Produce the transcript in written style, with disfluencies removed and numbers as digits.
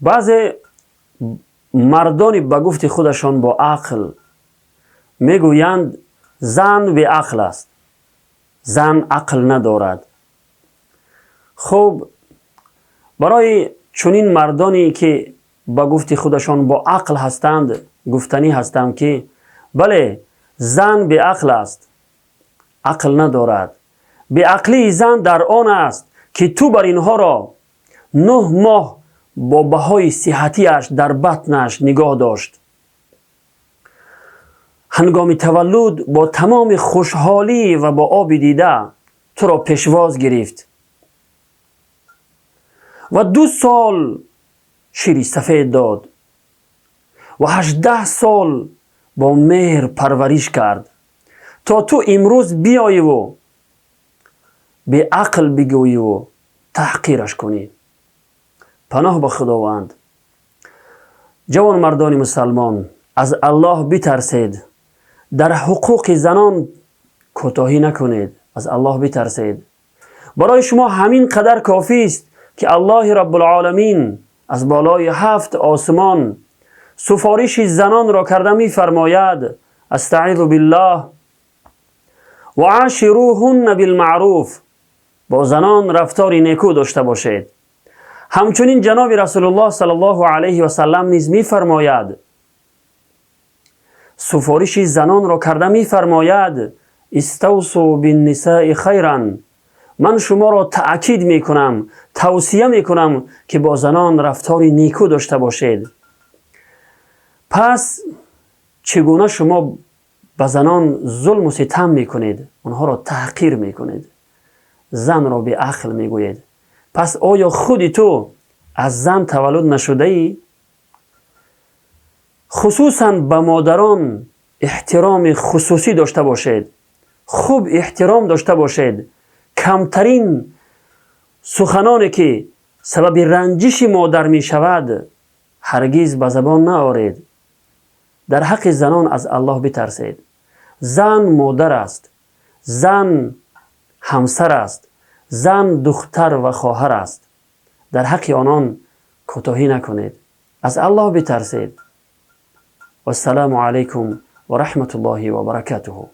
Баъзе мардони ба гуфти худашон бо ақл мегӯянд: зан беақл аст, зан ақл надорад. Хуб, барои чунин мардоне ки ба гуфти худашон бо ақл ҳастанд, гуфтанӣ ҳастам, ки бале, зан беақл аст, ақл надорад. Беақлии зан дар он аст, ки ту бар инҳоро 9 моҳ бо баҳои сиҳатиаш дар батнаш нигоҳ дошт. Ҳангоми таваллуд бо тамоми хушҳолӣ ва бо оби дида туро пешвоз гирифт ва 2 сол шири сафед дод ва 18 сол бо меҳр парвариш кард, то ту имрӯз биёиву беақл бигӯиву таҳқираш кунӣ. Паноҳ ба Худованд! Ҷавонмардони мусалмон, аз Аллоҳ битарсед, дар ҳуқуқи занон кӯтоҳӣ накунед. Аз Аллоҳ битарсед. Барои шумо ҳамин қадар кофист, ки Аллоҳи Раббулоламин аз болои ҳафт осмон суфориши занонро карда мефармояд: أستعيذ بالله، وعاشروهن بالمعروف. Бо занон рафтори некӯ дошта бошед. Ҳамчунин ҷаноби Расулуллоҳ صلى الله عليه وسلم низ мефармояд, суфориши занонро карда мефармояд: استوصوا بالنساء خيرا. Ман шуморо таъкид мекунам, тавсия мекунам, ки бо занон рафтори некӯ дошта бошед. Пас чӣ гуна шумо ба занон зулму ситам мекунед, онҳоро таҳқир мекунед, занро беақл мегӯед? Пас оё худи ту аз зан таваллуд нашудаӣ? Хусусан ба модарон эҳтироми хусусӣ дошта бошед, хуб эҳтиром дошта бошед. Камтарин суханоне ки сабаби ранҷиши модар мешавад, ҳаргиз ба забон наоред. Дар ҳаққи занон аз Аллоҳ битарсед. Зан модар аст, зан ҳамсар аст, зан духтар ва хоҳар аст. Дар ҳаққи онон кӯтоҳӣ накунед, аз Аллоҳ битарсед. Вассалому алайкум ва раҳматуллоҳи ва баракатуҳу.